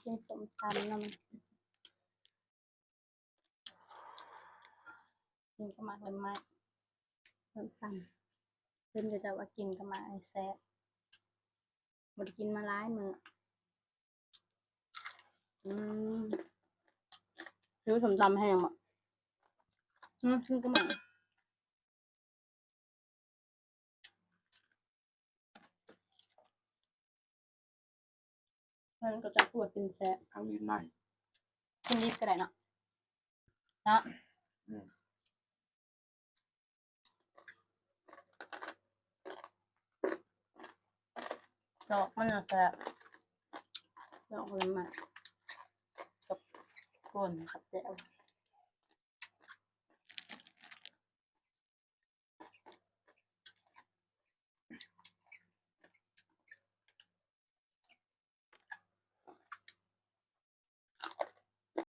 ກິນສົ້ມຕຳນຳ ກິນກັບໝາກເລັບໄມ້ ສົ້ມຕຳ ເພິ່ນກໍຈະວ່າກິນກັບໝາກແຊບ ບໍ່ໄດ້ກິນມາຫຼາຍມື້. ອືມ ຫິວສົ້ມຕຳແຮງບໍ? ອືມ ກິນກັບໝາກ ເພິ່ນກໍຈະຄົວກິນແຊບ ເອົາດິນໃໝ່ ກິນດິບກໍໄດ້ເນາະ ເນາະ ອືມ ດອກມັນນະແຊບ ດອກມັນມາກັບປົ່ນກັບແຈ່ວ.